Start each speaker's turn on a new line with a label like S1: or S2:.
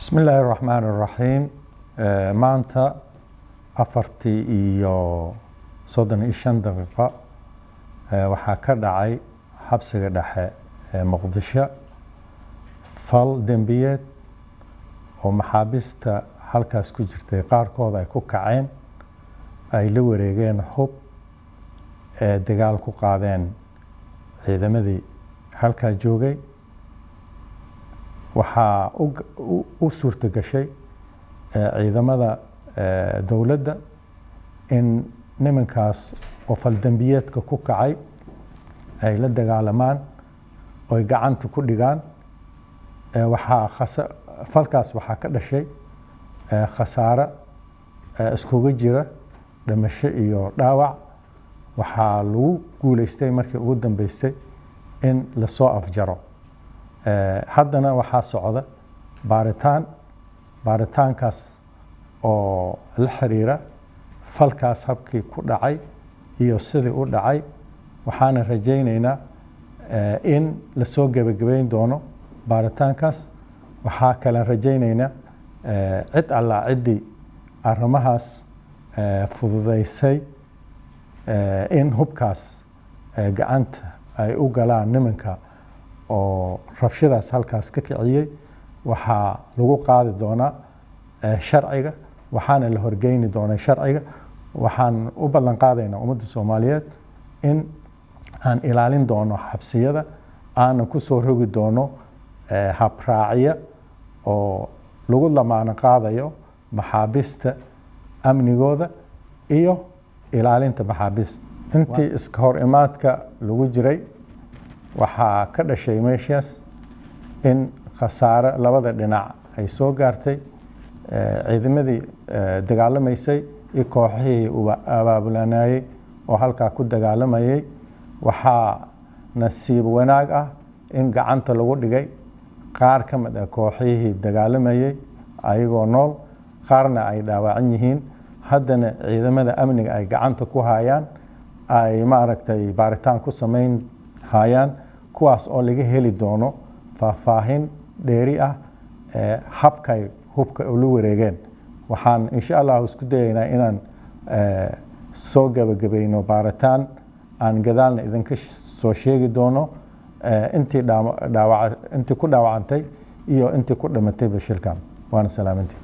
S1: Bismi illaahi raxmaan raxiim. Maanta 4:35 waxaa ka dhacay xabsiga dhexe ee Muqdisho fal dembiyeed oo maxaabiista halkaas ku jirtay qaarkood ay ku kaceen, ay la wareegeen hub ee dagaal ku qaadeen ciidamadii halkaa joogay. Waxaa u suurto gashay ciidamada dowladda in nimankaas oo faldembiyeedka ku kacay ay la dagaalamaan oy gacanta ku dhigaan. Waxaa falkaas waxaa ka dhashay khasaare iskugu jira dhimasho iyo dhaawac. Waxaa lagu guuleystay markii ugu dambeystay in lasoo afjaro. Haddana waxaa socda baaritaan, baaritaankaas oo la xiriira falkaas habkii ku dhacay iyo sidii u dhacay. Waxaana rajaynaynaa in lasoo gebagabeyn doono baaritaankaas. Waxaa kalen rajaynaynaa cid allaa ciddii arrimahaas fududeysay in hubkaas gacanta ay u galaan nimanka oo rabshadaas halkaas ka kiciyey, waxaa lagu qaadi doonaa sharciga, waxaana la horgeyni doonaa sharciga. Waxaan u ballan qaadaynaa ummadda Soomaaliyeed in aan ilaalin doono xabsiyada, aanan kusoo rogi doono habraacya oo lagu lamaano qaadayo maxaabiista amnigooda iyo ilaalinta maxaabiista. Intii iska hor imaadka lagu jiray waxaa ka dhashay meeshaas in khasaare labada dhinac ay soo gaartay, ciidamadii dagaalamaysay iyo kooxihii abaabulanayey oo halkaa ku dagaalamayay. Waxaa nasiib wanaag ah in gacanta lagu dhigay qaar ka mid ah kooxihii dagaalamayay ayagoo nool, qaarna ay dhaawacan yihiin. Haddana ciidamada amniga ay gacanta ku hayaan, ay maaragtay baaritaan ku samayn hayaan, kuwaas oo laga heli doono faahfaahin dheeri ah habkay hubka ula wareegeen. Waxaan insha Allah isku dayaynaa inaan soo gabagabayno baaritaan, aan gadaalna idinka soo sheegi doono intii dhaawac, intii ku dhaawacantay iyo intii ku dhimatayba shilkan. Waana salaamantii.